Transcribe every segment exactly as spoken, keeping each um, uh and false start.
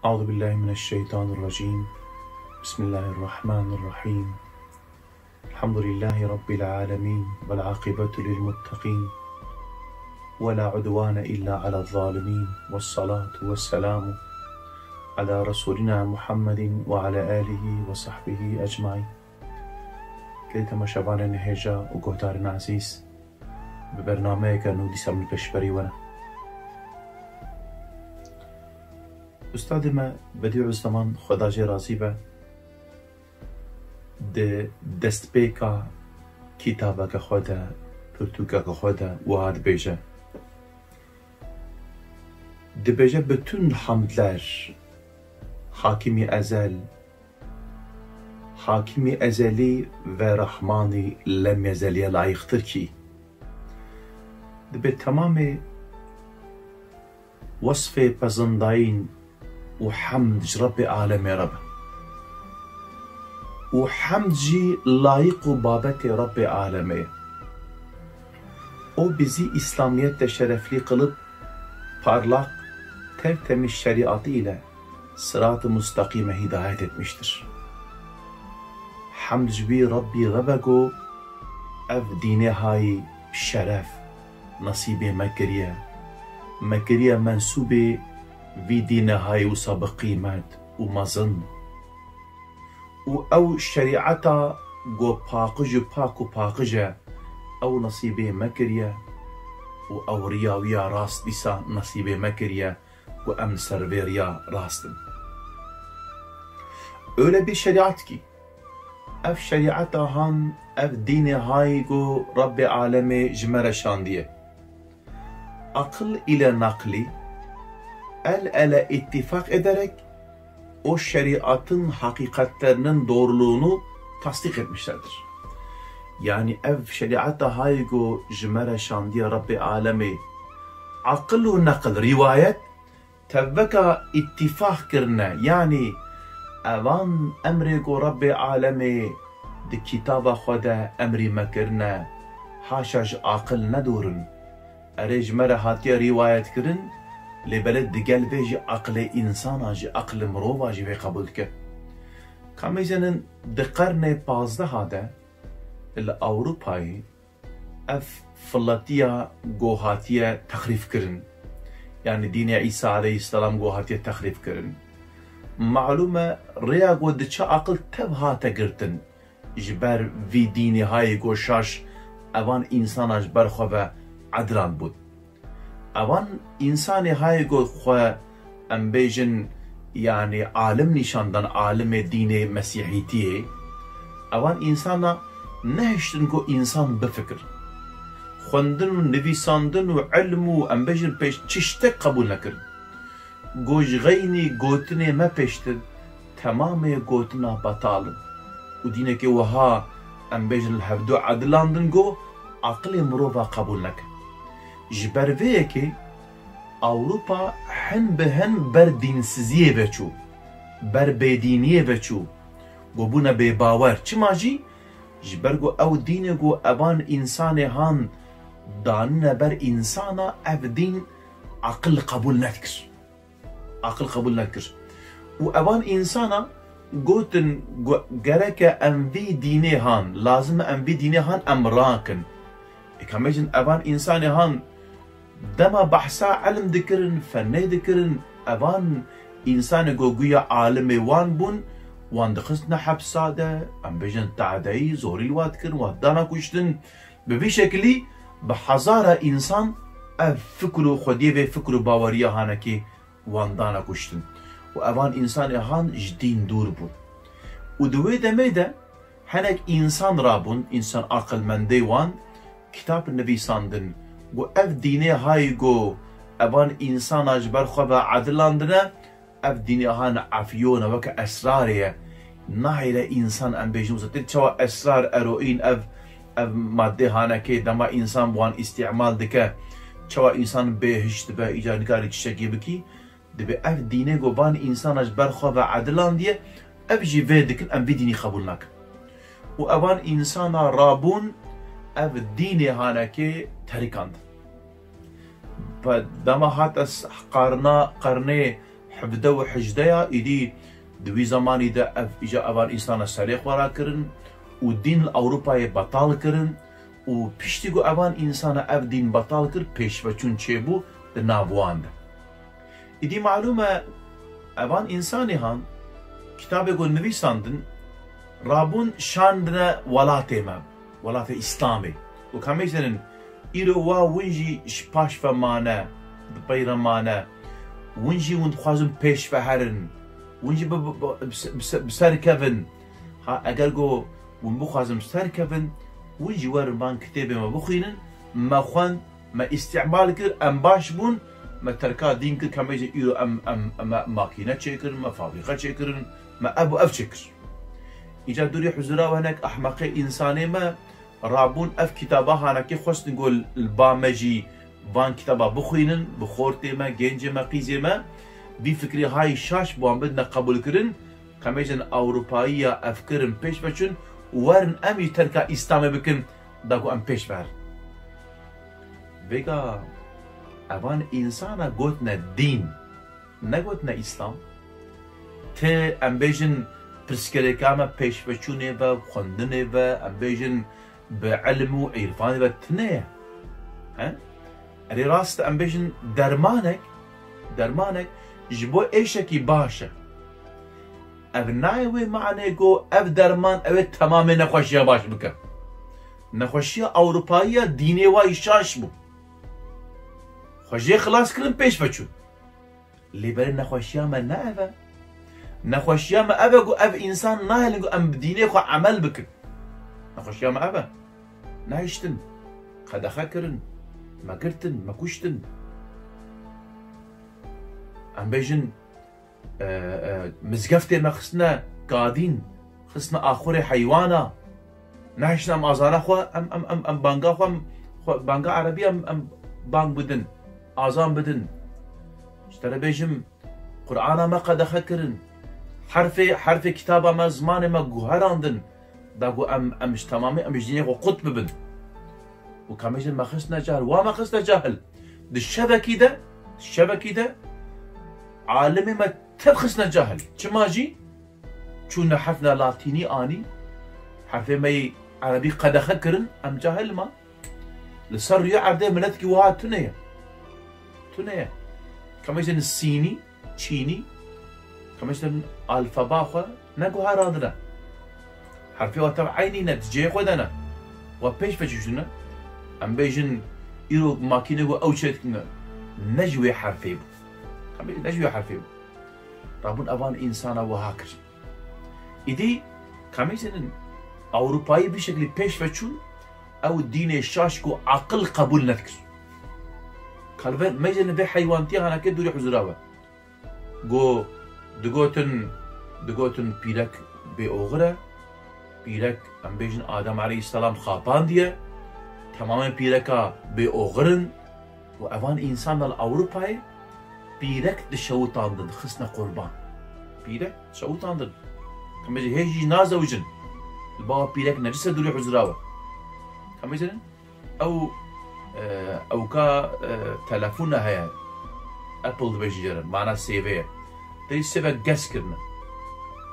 أعوذ بالله من الشيطان الرجيم. بسم الله الرحمن الرحيم. الحمد لله رب العالمين، والعاقبة للمتقين، ولا عدوان إلا على الظالمين، والصلاة والسلام على رسولنا محمد وعلى آله وصحبه أجمعين. Gelî temaşevanên hêja û guhdarên ezîz, bi bernameyeke nû dîsa min pêşberî we ne. Ustadê me Bedîuzzeman, Xweda jê razî be, di destpêka kitabeke xwe de, pirtûkeke xwe de wiha dibêje. Dibêje: bütün hamdler Hakimî Ezel, Hakimî Ezelî ve Rahmanî Lem Ezeliye layîqtir kî. Dibê temamê wesfê pezindayîn û hemd ji Rebbê Alemê re be. Û hemd jî layiq û babetê Rebbê Alemê ye. O bizî Îslamiyet de şereflî qılıp, parlak, tertemiz şeriatı ile sırat-ı müstakime hidayet etmiştir. Hemd ji wî Rebbî re be ku ev dînê hayî şeref, nesîbê me kiriye. Me kiriye mensûbê vî dînê hayî wisa bi qîmet û mezin. Û ew şerîeta ku paqij û pak û paqij e, ew nesîbê me kiriye. Û ew riya wî ya rast dîsa nesîbê me kiriye ku em li ser vê riya rast in. Öyle bir şeriat ki, ev şerîeta han, ev dînê hayî ku Rebbê Alemê ji me re şandiye, akıl ile nakli el ele ittifak ederek o şeriatın hakikatlerinin doğruluğunu tasdik etmişlerdir. Yani ev şeriata hayî ku ji me re şandiye Rebbê Alemê, akıl û nakil, rivayet, tevveka îtîfaq kirine, yanî evan emrê ku Rebbê Alemê di kitaba xwe de emrî me kirine, haşa ji aqil nedûr in. Erê, ji me re hatiye rîwayet kirin, lê belê digel vê jî aqilê însana jî, aqilê mirova jî vê qebûl dike. Ka mêzenin di qernê pazdeha de li Ewropayê ev filetiya ku hatiye texrîf kirin. Yanî dînê Îsa aleyhisselam ku hatiye texrîf kirin. Malûm e, rêya ku diçe aqil tev hate girtin. Ji ber vî dînê hayê ku şaş evan însana ji ber xwe ve edilan bûn. Evan însanê hayê ku xwe, em bêjin, yanî alim nîşan dan, alimê dînê mesîhîtiyê, evan însana nehiştin ku însan bifikir. Xwendin û nivîsandin û ilm û, em bêjin, pêş tiştek qebûl nekirin. Ku ji xeynî gotinê me pêştir, temamê gotina betal in. Û dînekê wiha, em bêjin, li hevdu edilandin ku aqilê mirova qebûl neke. Ji ber vê yekê Ewropa hin bi hin ber dînsiziyê ve çû, ber bêdîniyê ve çû, ku bûne bêbawer. Çima jî? Ji ber ku ew dînê ku evan însanê han danine ber însana, ev dîn aqil qebûl nedikir. Aqil qebûl nekir. Û evan însana gotin, go-, gereke em vî dînê han, lazim e em vî dînê han em rakin. Ê, ka mêjin evan însanê han dema behsa ilm dikirin, fennê dikirin, evan însanê ku guya alimê wan bûn, wan dixistine hepsa de, em bêjin tadeyî, zorî li wa dikirin, wan dana kuştin. Bi vî şekilî bi hezara însan ev fikr û xwediyê vê fikr û baweriya hanekê wan dana kuştin. Û evan însanê han ji dîn dûr bûn. Û di wê demê de hinek însan rabûn, însan aqilmendê wan, kitab nivîsandin, ku ev dînê hayî ku evan însana ji ber xwe ve edilandine, ev dînê han efyûn e, weke esrarê ye. Nahêle însan, em bêjin, wisa tê çawa esrar, eroîn, ev, ev madde hanekê dema însan bi wan îstîmal dike, çawa însan bêhiş dibe, îcar nikarî tiştekî bikî, dibê ev dînê ku van însana ji ber xwe ve edilandiye, ev jî vê dikin, em vî dînî qebûl nakin. Û evan însana rabûn, ev dînê hanekê terikandin. Pe-, dema hate s-, qarna, qernê hevdeh û hejdeya, îdî di wî zemanî de ev, îca evan însana serê xwe rakirin û dîn li Ewropayê betal kirin û piştî ku evan însana ev dîn betal kir, pêşveçûn çêbû di nav wan de. Îdî malûm e, evan însanê han kitabê ku nivîsandin, rabûn şandine welatê me, welatê Îslamê. Û ka mêzenin, îro wa win jî ji paş ve mane, di pey re mane, win jî win dixwazin pêş ve herin, win jî bi, bi, bi, bi se-, bi se-, bi ser kevin. Ha, eger ku win bixwazin bi ser kevin, win jî werin van kitêbê me bixwînin, me xwend, me îstîmal kir, em baş bûn, me terka dîn kir, ka mêze îro em, em, em, me makîne çêkirin, me fabrîqe çêkirin, me ev û ev çêkir. Îca dûrî huzura we hinek ehmeqê însanê me rabûn ev kitaba hanekê xwestin ku li ba me jî van kitaba bixwînin, bi xortê me, gencê me, qîzê me, vî fikrê hay şaş bi wan bidine qebûlkirin, ka mêzin Ewropayiya ev kirin pêş ve çûn û werin em jî terka Îslamê bikin, da ku em pêş ve herin. Vêga evan însana gotine dîn, negotine Îslam. Ti em bêjin pirsgirêka me pêşveçûnê ve, xwendinê ve, em bêjin bi ilm û îrfanê ve tune ye. He? Erê rast e, em bêjin dermanek, dermanek ji bo êşekî baş e. Ev nayê wê manê ku ev derman ew ê temamê nexweşiya baş bike. Nexweşiya Ewropayiya dînê wayî şaş bû. Xwe jê xilas kirin pêş ve çûn. Lê belê nexweşiya me ne ev e. Nexweşiya me ev e ku ev însan nahêlin ku em bi dînê xwe emel bikin. Nexweşiya me ev e. Nehiştin. Qedexe kirin. Me girtin, me kuştin. Em bêjin, e, e, mizgeftê me xistine gadîn, xistine axurê heywana. Nehiştin em azana xwe, em, em, em, em banga xwe, em, xwe, banga erebî em, em bang bidin, azan bidin. Ji te re bêjim, Qur'ana me qedexe kirin. Herfê, herfê kitaba me, zimanê me guherandin. Da ku em, em ji temamê, em ji dînê xwe qut bibin. Û ka mêzin me xistine cahil. Wa me xistine cahil. Di şevekî de, şevekî de alimê me tev xistine cahil. Çima jî? Çûne herfna latînî anî, herfê me yê erebî qedexe kirin, em cahil man. Li ser rûyê erdê miletekî wiha tune ye. Tune ye. Ka mêzin sînî, çînî, ka mêzin alfaba xwe neguherandine. Herfê wa tev eynî ne, di cihê xwe de ne. Wa pêş ve çûştine. Em bêjin îro makîne ku ew çêdikine, ne ji wê herfê bû. Ka mêzin ne ji wê herfê bû. Rabûn evan însana wiha kir. Îdî, ka mêzin Ewropayî bi şeklî pêş ve çûn, ew dînê şaş ku aqil qebûl nedikir. Ka li vê mêzin vê heywantiya hanekê dûrî huzura we. Go, digotin, digotin pîrek bê oxir e. Pîrek, em bêjin Adem aleyhisselam xapandiye. Temamê pîreka bê oxir in. Û evan însan li Ewropayê pîrek dişewitandin, xistine qurban. Pîrek dişewitandin. Ka mêzin hê jî nazewicin. Li ba pîrek necis e dûrî huzura we. Ka mêzin ew, e, ewka, e, telefona heye. Apple dibêjin jê re, mana sêve ye. Tê sêve gez kirine.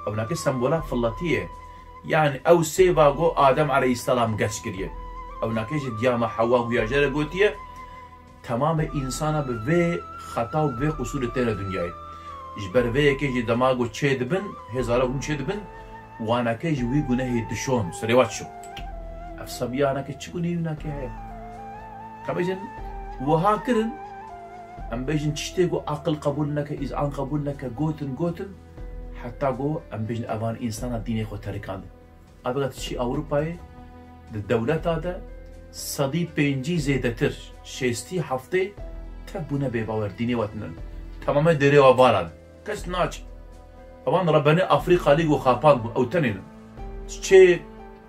Ewnake sembola filetiye. Yani ew sêva go Adem aleyhisselam gez kiriye. Ewnake jî diya me Hewa guya jê re gotiye. Temamê însana bi vê xeta û bi vê qusûrê têne dinyayê. Ji ber vê yekê jî dema ku çê dibin, hê zarok hûn çê dibin, waneke ji wî gunehê dişon, serê wa dişon. Ev sebiyaneke çi gunehê winakê heye? Ka bêjin, wiha kirin, em bêjin tiştê ku aqil qebûl neke, îzan qebûl neke, gotin, gotin, heta ku em bêjin evan însana dînê xwe terikandin. Avêga tu çî Ewropayê, di dewleta de sedî pêncî zêdetir, şêstî heftê tev bûne bêbawer, dînê we tune. Temamê dêrê we varan. Kes naçe. Ewan rebenê Afrîkalî ku xapand bûn, ew tenê ne. Tu çê,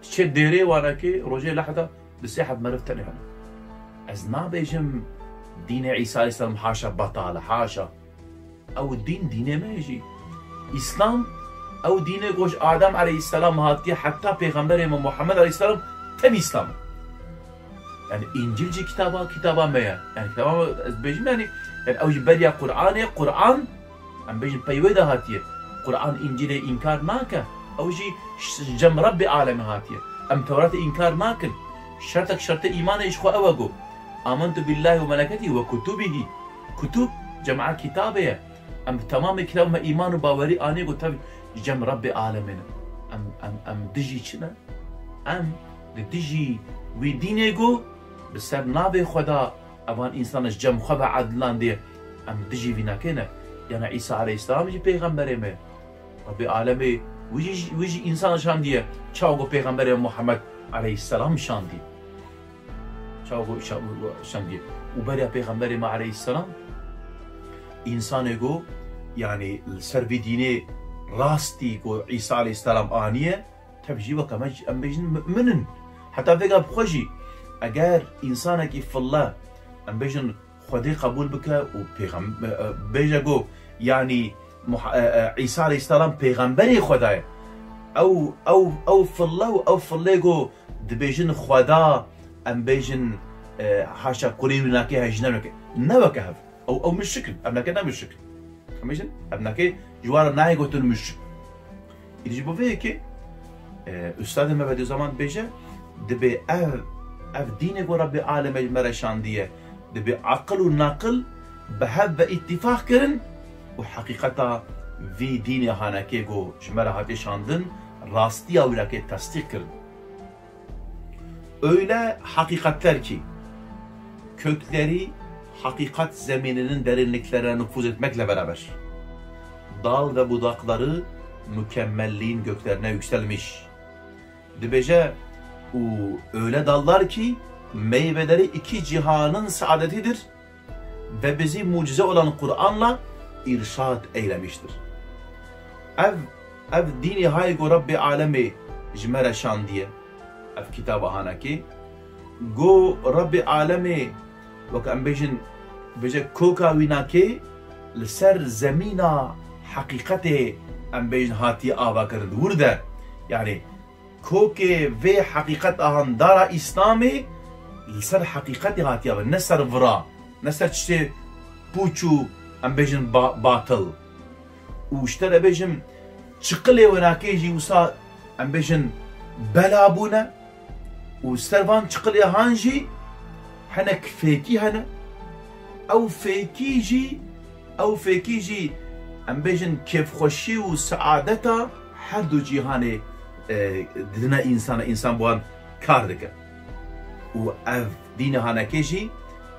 tu çê dêrê wanekê, rojê lehda, bi sê heb meriv tenê hene. Ez nabêjim dînê Îsa aleyhisselam haşa betal e, haşa. Ew dîn, dînê me ye jî. Îslam, ew dînê ku ji Adem aleyhisselam hatiye heta Pêxemberê me Muhammed aleyhisselam tevî Îslam e. Yani Încîl jî kitaba, kitaba me ye. Yani kitaba me, ez dibêjim yani, yani ew jî beriya Qur'anê, Qur'an, Em bêjin pey wê de hatiye. Quran Încîlê înkar nake. Ew jî ş-, cem Rebbê alemê hatiye. Em Tewratê înkar nakin. Şertek şertê îmanê ji xwe ew e ku, "Amentu billahi ve meleketî ve kutubihî." Kutub, cema kitabê ye. Em bi temamê kitab me îman û bawerî anî ku tev cem Rebbê alemê ne. Em, em, em dijî çi ne? Em li dijî wî dînê ku bi ser navê Xweda evan însan ji cem xwe ve edilandiye. Em dijî vî nakê ne. Yana Îsa aleyhisselam jî pêxemberê me. Rebbê alemê wî jî, wî jî însan şandiye. Çawa ku pêxemberê Muhammed aleyhisselam şandî. Çawa ku şa-, şandiye. Û beriya pêxemberê me aleyhisselam, însanê ku, yanî li ser vî dînê rastî ku Îsa aleyhisselam aniye, tev jî weke me jî, em bêjin, mu'min in. Heta vêga bi xwe jî, eger însanekî fille, em bêjin, Xwedê qebûl bike û pêxem-, e, e, bêje ku, yanî, Muha-, e, e, Îsa aleyhisselam pêxemberê Xweda ye. Ew, ew, ew fille û ew fillê ku dibêjin Xweda, em bêjin, e, haşa kurê wî nake hejî ne weke. Ne weke hev. Ew, ew muşrik in. Em nake ne muşrik in. Em bêjin, em nake ji wan re nayê gotin muşrik. Îdî ji bo vê yekê, e, Ustadê me Bediüzzaman dibêje, dibê ev, ev dînê ku Rebbê alemê ji me re şandiye, dibê aqil û naqil bi hev ve îtîfaq kirin û heqîqeta vî dînê hanekê ku ji me re hatiye şandin, rastiya wî nake tesdîq kirin. Öyle hakikatler ki, kökleri hakikat zemininin derinliklerine nüfuz etmekle beraber, dal ve budakları mükemmelliğin göklerine yükselmiş. Dibêje, û öyle dallar ki, meyveleri iki cihanın saadetidir ve bizi mucize olan Kur'an'la irşad eylemiştir. Ev, ev dînê hay ku Rebbê alemê ji me re şandiye. Ev kitaba hanekê. Go Rebbê alemê, wek em bêjin, bêje koka wî nakê, li ser zemîna heqîqetê, em bêjin, hatiye ava kirin. Di wir de, yanî, kokê vê heqîqet ahan dara Îslamê li ser heqîqetê hatiye ve, ne ser vira, ne ser tiştê pûç û, em bêjin, ba-, batil. Û ji te re bêjim, çiqilê wênakê jî wisa, em bêjin, bela bûne û ser van çiqilê han jî hinek fêkî hene. Ew fêkî jî, ew fêkî jî, em bêjin, kêfxweşî û seadeta her du cîhanê, e, didine însana, însan bi wan kar dike. Û ev dînê hanekê jî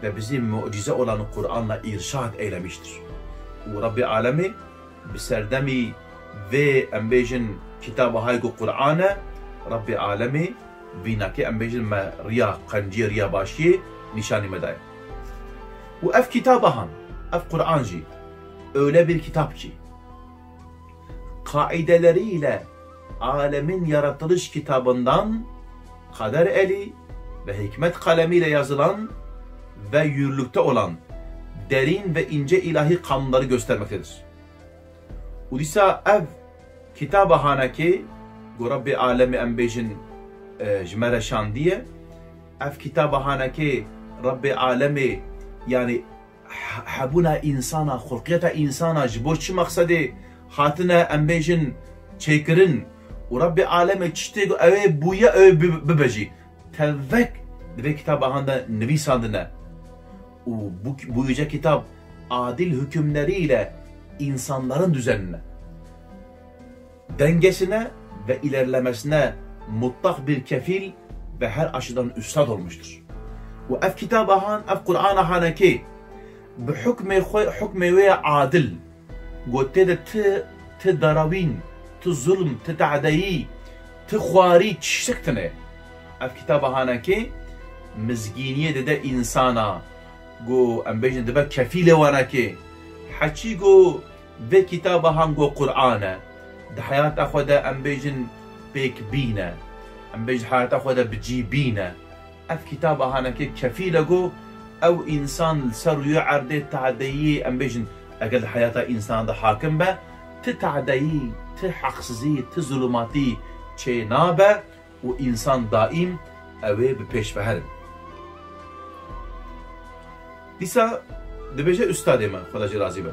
ve bizi mucize olan Kur'an'la irşad eylemiştir. Û Rebbê alemê bi serdemî vê, em bêjin, kitaba hay ku Qur'an e, Rebbê alemê vînakê, em bêjin, me riya qenciyê, riya başiyê nîşanî me daye. Û ev kitaba han, ev Qur'an jî öyle bir kitap ki, kaideleriyle alemin yaratılış kitabından kader eli ve hikmet kalemiyle yazılan ve yürürlükte olan derin ve ince ilahi kanunları göstermektedir. Û dîsa ev kitaba hanekê, ku Rebbê alemê, em bêjin, e, ji me re şandiye, ev kitaba hanekê Rebbê alemê, yanî he-, hebûna însana, xulqiyeta însana ji bo çi mexsedê hatine, em bêjin, çêkirin û Rebbê alemê tiştê ku ew ê bûye, ew ê bi-, bibe jî. Tevek di vê kitaba han de nivîsandine û bu, bu yüce kitap adil hükümleriyle insanların düzenine, dengesine ve ilerlemesine mutlak bir kefil ve her açıdan üstad olmuştur. Û ev kitaba han, ev Qur'ana hanekê bi hukmê xwe, hukmê wê adil, ku tê de ti, ti darawîn, ti zulm, ti tadeyî, ti xwarî, tiştek tine. Ev kitaba hanekê mizgîniyê dide însana, ku em bêjin dibe kefîlê wanekê. Heçî ku vê kitaba han ku Qur'an e, di heyata xwe de, em bêjin, pêk bîne, em bêjin, heyata xwe de bi cî bîne. Ev kitaba hanekê kefîl e ku ew însan li ser rûyê erdê tadeyî, em bêjin, eger di heyata însanan de hakim be, ti tadeyî, ti heqsizî, ti zulûmatî çê nabe û însan daîm ew ê bi pêş ve herin. Dîsa dibêje ustadê me, Xweda jê razî be,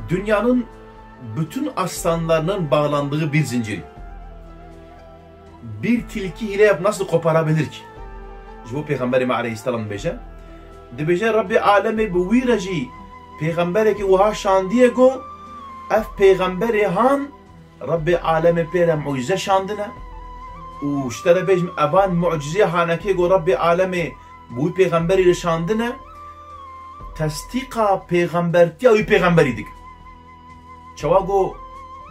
Dünyanın bütün aslanlarının bağlandığı bir zincir. Bir tilki hile yap nasıl koparabilir ki? Ji bo Pêxemberê me aleyhisselam dibêje. Dibêje Rebbê alemê bi wî re jî pêxemberekî wiha şandiye ku ev pêxemberê han Rebbê alemê pê re mucize şandine. Û ji te re bêjim evan mucizê hanekê ku Rebbê alemê bi wî pêxemberî re şandine, tesdîqa pêxembertiya wî pêxemberî dike. Çawa ku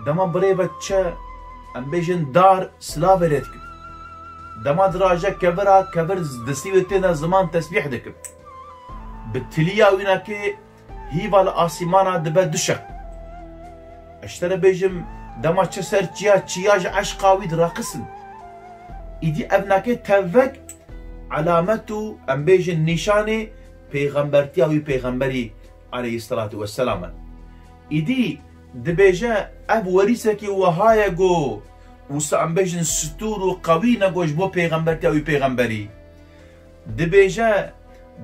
dema birê ve diçe, em bêjin dar, silavê lê dikin. Dema diraje kevira, kevir destî wê têne ziman tesbîh dikin. Bi tiliya wînakê hîva li asîmana dibe duşe. Ez ji te re bêjim, dema çe ser çiya, çiya ji eşqa wî diraqisin. Îdî ev nake tevek, elamet û em bêjin nîşanê pêxembertiya wî pêxemberî aleyhisselatu vesselam e. Îdî dibêje ev werîsekî wiha ye ku wisa em bêjin stûr û qewî ne ku ji bo pêxembertiya wî pêxemberî. Dibêje,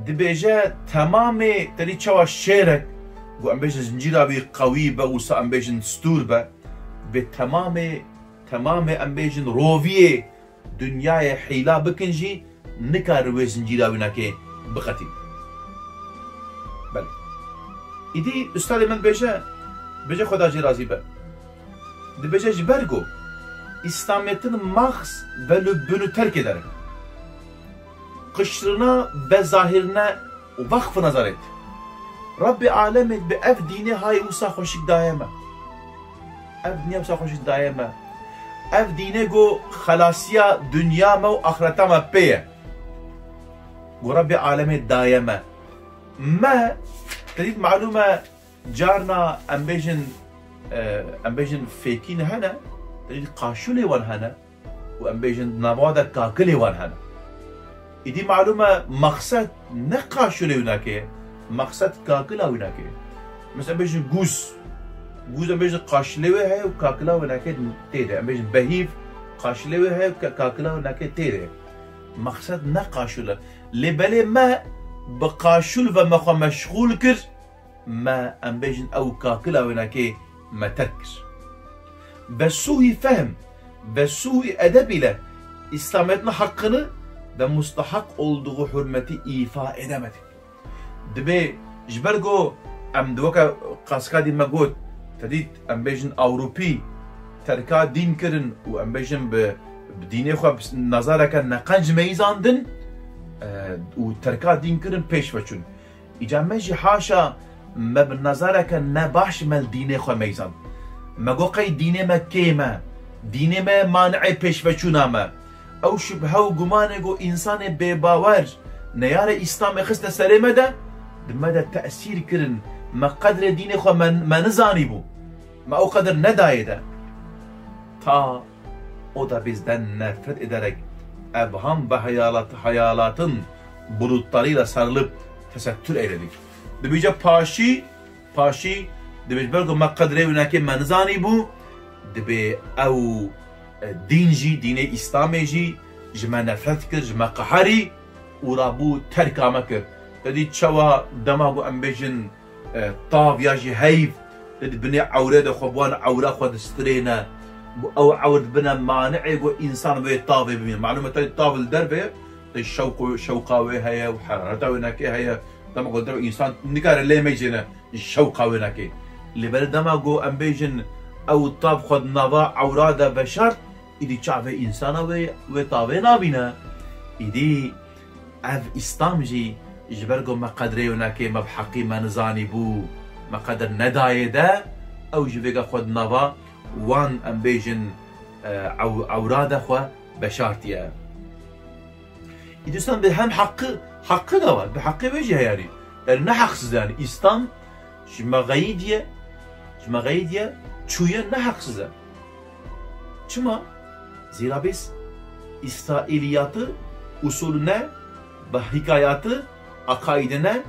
dibêje temamê, te dî çawa şêrek, ku em bêjin zincîra wî qewî be, wisa em bêjin stûr be, bi temamê, temamê em bêjin roviyê dinyayê hîla bikin jî, nikare wê zincîra wînakê biqetîn. Belê. Îdî ustadê min dibêje, bêje Xweda jê razî be. Dibêje ji ber ku îslamêtin maxs ve lübbünü terk ederek. Qişrina ve zahirine vakf nazar et. Rabbê alemê bi ev dînê hay wisa xweşik daye me. Ev dînê wisa xweşik daye me. Ev dînê ku xelasiya dinya me û axireta me pê ye. Ku Rabbê alemê daye me. Me, te dît malûm e, carna em bêjin, e, em bêjin fêkîn hene, te dît qaşûlê wan hene. û em bêjin nava de kakilê wan hene. Îdî malûm e maqsed ne qaşûlê wînakê, maqsed kakila wînakê. Mesela em bêjin gûz. Gûz em bêjin qaşilê wê heye û kakila wînakê tê de. Em bêjin behîv, qaşilê wê heye û ka-, kakila wînakê tê de. Maqsed ne qaşûl e. Lê belê me bi qaşûl ve me xwe meşxûl kir, me, em bêjin, ew kakila wênekê me terk kir. Ve sûî fehm, ve sûî edeb ile İslamiyet'in hakkını ve mustahak olduğu hürmeti ifa edemedik. Dibê ji ber ku em di weke qaska dî me got, te dît, em bêjin Ewropî terka dîn kirin û em bêjin bi, bi dînê xwe bi nazareke neqenc meyzandin, e, û terka dîn kirin pêş ve çûn. Îca me jî haşa me bi nazareke ne baş me li dînê xwe meyzand. Me got qey dînê me kêm e, dînê me mani'ê pêşveçûna me. Ew şubhe û gumanê ku însanê bêbawer neyarê Îslamê xiste serê me de, di me de tesîr kirin. Me qedrê dînê xwe me, me nizanîbû. Me ew qedir nedayê de. Ta o da bizden nefret ederek evham ve hayalat, hayalatın bulutlarıyla sarılıp tesettür eyledik. Dibêje paşî, paşî, dibêje ber ku me qedrê wînakê me nizanîbû, dibê ew, e, dîn jî, dînê Îslamê jî ji me nefret kir, ji me qeherî û rabû terka me kir. Te dî çawa dema ku em bêjin, e, tav ya jî heyv, di binê ewrê de xwe, bi wan ewra xwe distirêne. Ew ewr dibine mani'ê ku însan wê tavê bimîne. Malûm e, te tav li derve, te şewq û, şewqa wê heye û herareta wênekê heye. Dema ku li derve însan nikare lê meyzêne ji şewqa wênekê. Lê belê dema ku em bêjin ew tav xwe di nava ewra de veşart, îdî çavê însana wê, wê tavê nabîne. Îdî Ev Îslam jî ji ber ku me qedrê wênekê me bi heqî me nizanîbû, me qedir nedayê de, ew jî vêga xwe di nava wan, em bêjin, e, ew-, ewra de xwe beşartiye. Îdîsan bi hem heqi, heqi de var, bi heqê wê jî heyarî. Yani ne heqsiz yani. Îslam ji me xeyîdiye, ji me xeyîdiye, çûye ne heqsiz e. Çima? Zira biz İsrailiyatı usulüne ve hikayatı akaidine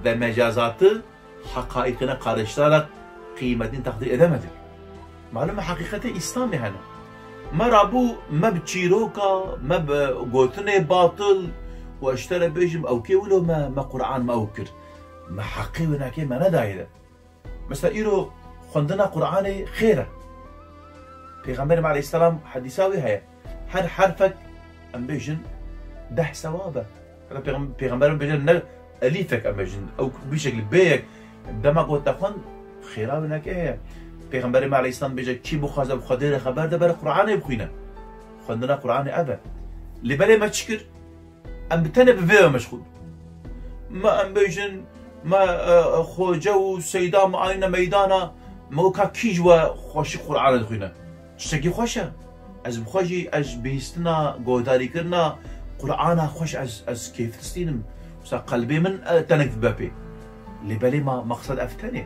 ve mecazatı hakaikine karıştırarak kıymetini takdir edemedik. Malum e heqîqetê Îslamê hene. Me rabû, me bi çîroka, me bi gotinê batil û ez ji te re bêjim ew kê wilo me, me Qur'an me ew kir. Me heqê wênekê me nedayê de. Mesela îro Xwendina Qur'anê xêr e. Pêxemberê me aleyhisselam hedîsa wê heye. Her herfek, em bêjin, deh sewab e. Heta pêxem-, pêxember bêje ne elîfek em bêjin. Ew bi şeklî bê yek. Dema ku te xwend, xêra winekê heye. Pêxemberê me aleyhisselam bêje, kî bixwaze bi Xwedê re xeber de bere Qur'anê bixwîne. Xwendina Qur'anê ev e. Lê belê me çi kir? Em bi tenê bi vê ve meşxûl. Me em bêjin, me, e, e, xoce û seyda me anîne meydana, me got ka kî ji we xweşik Qur'anê dixwîne. Tiştekî xweş e. Ez bi xwe jî, ez ji bihîstina, guhdarîkirina Qur'ana xweş ez, ez kêf distînim. Wisa qelbê min, e, tenik dibe pê. Lê belê ma, maqsed ev tenê.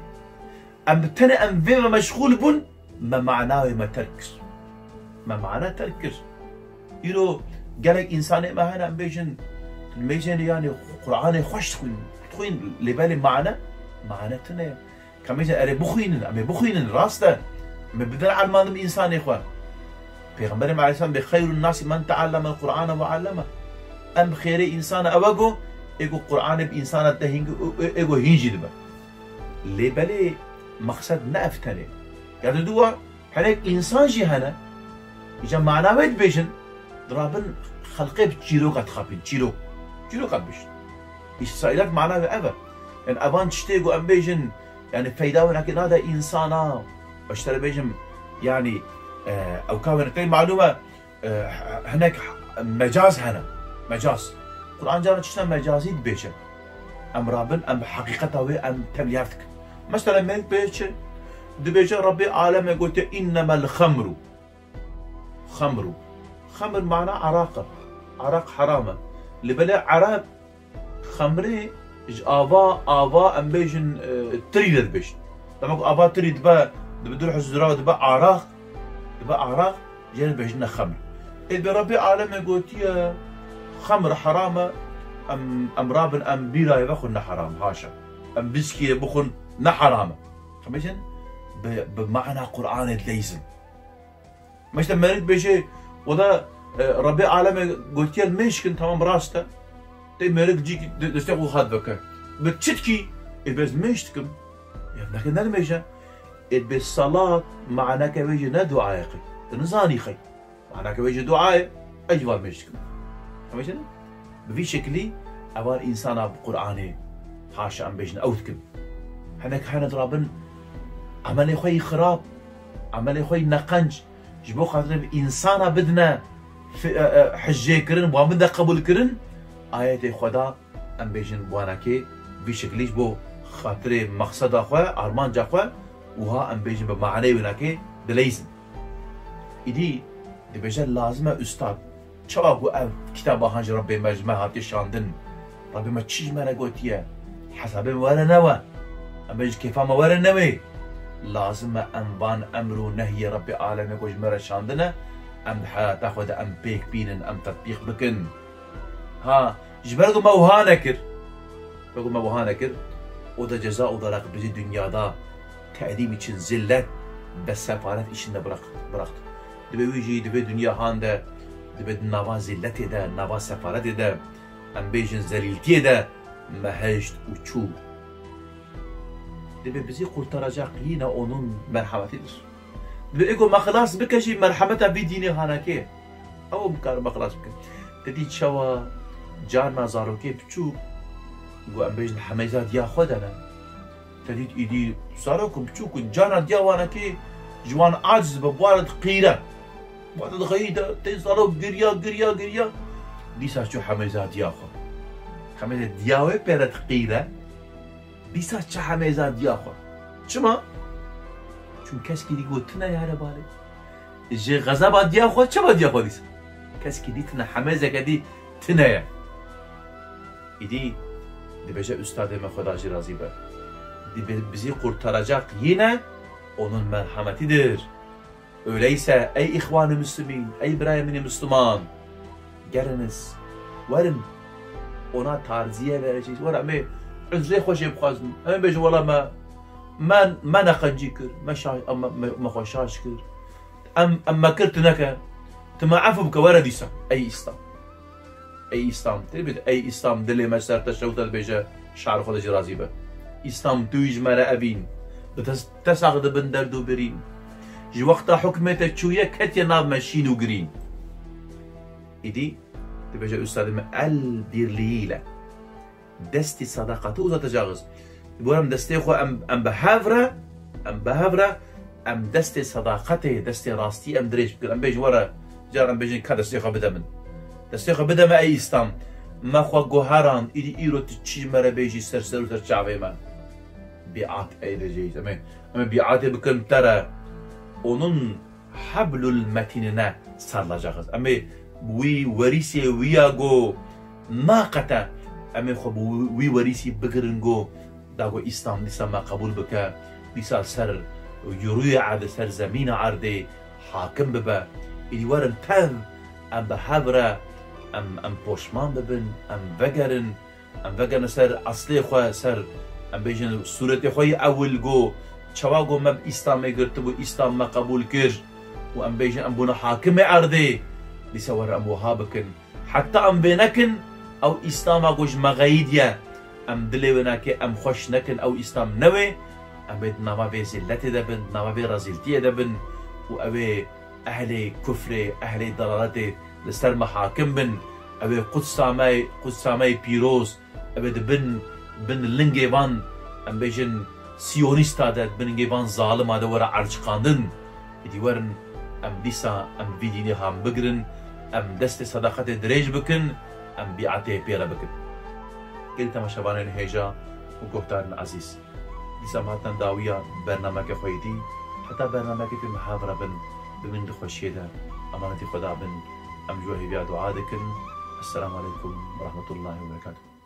Em bi tenê em vê ve meşxûl bûn, me mana wê me terk kir. Me mana terk kir. Îro gelek însanê me hene, em bêjin, mêjên, yanî, Qur'anê xweş dixwîn, dixwîn, lê belê mane, mane tune ye. Ka mêjin erê bixwînin, em ê bixwînin, rast e. Em ê bidin elman bi însanê xwe. Pêxemberê me aleyhisselam bê, "Xeyrun nasi men tealleme Qur'ane ve alleme." Em bi xêrê însana ew e ku, ê ku Qur'anê bi însana te hîn, ê, ê, ê ku hîn jî dibe. Lê belê maqsed ne ev tenê. Ya di dû wa hinek însan jî hene, îca mana wê dibêjin, dirabin xelqê bi çîroka dixapîn, çîrok. Çîroka dibêjin. Îsraîlat mana wê ev e. Yani evan tiştê ku em bêjin, yani feyda winekê nade însana, beştere bêjim, yani, e, ew ka winekê malûm e, e, hinek mecaz hene. Mecaz. Qur'an cara tişta mecazî dibêje. Em rabin, em bi heqîqeta wê em tevlîhev dikin. Mesela mêrik bê çi? Dibêje Rabbê alemê gotiye, "Innemel xemru." Xemru. Xemr mana araq e. Araq heram e. Lê belê Ereb xemrê ji ava, ava em bêjin, e, tirî re dibêjin. Dema ku ava tirî dibe, dibe du hizra dibe araq, dibe araq, jê re dibêjine xemr. Ê bi Rabbê alemê gotiye, xemr heram e, em, em rabin, em bîrayê vexwin ne heram, haşa. Em viskiyê bixwin ne heram e. Em bêjin, bi, bi mana Qur'anê dileyzin. Meşte merik bêje, wela, e, Rabbê alemê gotiye mêşkin, tamam, rast e. Tê merik cî de-, destê xwe xat veke. Bi çitkî, ê, bez mêş dikim. Ya, neke ne dimêje. Ê, bi salat, maneke wê jî ne duayê xey. Tu nizanî xey. Maneke wê jî duayê, ez jî van mêş dikim. Em bêjin, bi vî şekilî evan însana bi Qur'anê, haşa em bêjin, ew dikin. Hinek hene dirabin emelê xwe yî xirab, emelê xwe yî neqenc, ji bo xatirê bi însana bidine fi-, e, e, hijêkirin, wan bide qebûlkirin, ayetê Xweda, em bêjin, wanekê vî şekilî ji bo xatirê mexseda xwe, armanca xwe, wiha em bêjin bi maneyê winekê dileyzin. Îdî dibêje lazim e ustad, çawa ku ev kitaba han ji Rabbê me, ji me hatiye şandin, Rabbê me çi ji me re gotiye, hesabê me were newe, em bê ji kêfa me were newê. Lazim e em van emr û nehyê Rabbê alemê ku ji me re şandine, em di heyata xwe de em pêk bînin, em tetbîq bikin. Ha, ji ber ku me wiha nekir, ber ku me wiha nekir, o da ceza olarak bizi dünyada te'dîb için zillet ve sefalet içinde bırak-, bıraktı. Dibê wî jî, dibê dinya han de, dibê di nava zilletê de, nava sefaletê de, em bêjin zelîltiyê de me hişt û çû. Dibê bizi kurtaracak yine onun merhametidir. Dibê ê ku me xilas bike jî merhemeta vî dînê hanekê. Ew em karin me xilas bikin. Te dît çawa carna zarokê biçûk, ku em bêjin hemêza diya xwe de ne. Te dît îdî zarok in biçûk in, carna diya wanekê ji wan aciz be, bi wan re diqîre. Bi wan re dixeyî de, tê zarok giriya, giriya, giriya. Dîsa çû hemêza diya xwe. Hemêza diya wê pê re diqîre. Dîsa çi hemêza diya xwe. Çima? Çun keskî dî got tune ye here balê. Ji xezeba diya xwe, çima diya xwe dîsa? Keskî dî tune, hemêzeke dî tune ye. Îdî dibêje ustadê me, Xweda jî razî be. Dibê bizi kurtaracak yine onun merhametidir. Öyleyse ey ihwan-ı müslimin, ey birayê min ê Müslüman, geliniz, werin, ona tarziye vereceğiz. Were, em ê uzrê xwe jê bixwazin. Em ê bêjin, wela me, me, me neqencî kir, me şa-, me, me, me xwe şaş kir. Em, em me kir, tu neke. Tu me efû bike, were dîsa. Ey Îslam. Ey Îslam, tê bêt, ey Îslam, dilê me ser te şewte dibêje, şar xwe de jî razî be. Îslam, tu ji me re evîn. Bi tes-, tesax dibin derd û birîn. Ji wexta hukmê te çûye ketiye nav me şîn û girîn. Îdî dibêje ustadê min el birliğiyle destê sadaqatı uzatacaksınız. Ji bo em destê xwe em, em bi hev re, em bi hev re, em destê sadaqetê, destê rastî em dirêj bikin. Em bêjin were, car em bêjin ka destê xwe bide min. Destê xwe bide me ey Îslam. Me xwe guherand, îdî îro tu çi ji me re bêjî ser ser û ser çavê me. Biat ey dibêjî. Em ê, em ê biatê bikin te re. Onun hablul metînine sarılacağız. Em ê wî werîsê wîya go naqete, em ê xwe bi wî werîsî bigirin go da go Îslam dîsa me qebûl bike, dîsa ser rûyê erdê, ser zemîna erdê hakim bibe. Îdî werin tev em bi hev re em, em poşman bibin, em vegerin, em vegerine ser eslê xwe, ser, em bêjin, sûretê xwe yê ewil go, çawa go me bi Îslamê girtibû, Îslam me qebûl kir û em bêjin, em bûne hakimê erdê, dîsa were em wiha bikin. Heta em vê nekin, ew Îslama go ji me xeyidiye, em dilê wê nake, em xweş nekin, ew Îslam ne wê, em ê di nava vê zilletê de bin, di nava vê rezîltiyê de bin û ew ê ehlê kufrê, ehlê dalaletê li ser me hakim bin. Ew ê Qudsa me, Qudsa me yê pîroz, ew ê di bin, bin lingê van, em bêjin, siyonîsta de, di bin lingê van zalima de were erciqandin. Îdî werin, em dîsa, em vî dînê han bigirin, em destê sedaqetê dirêj bikin, em bîatê pê re bikin. Gelî temaşevanên hêja û guhdarên ezîz. Dîsa em hatin dawiya bernameke xwe yê dî. Heta bernameke din bi hev re bin, bimînin di xweşiyê de. Emanetî Xweda bin. Em ji we hêviya dua dikin. Esselamu aleykum ve rahmetullahi ve berekatuhu.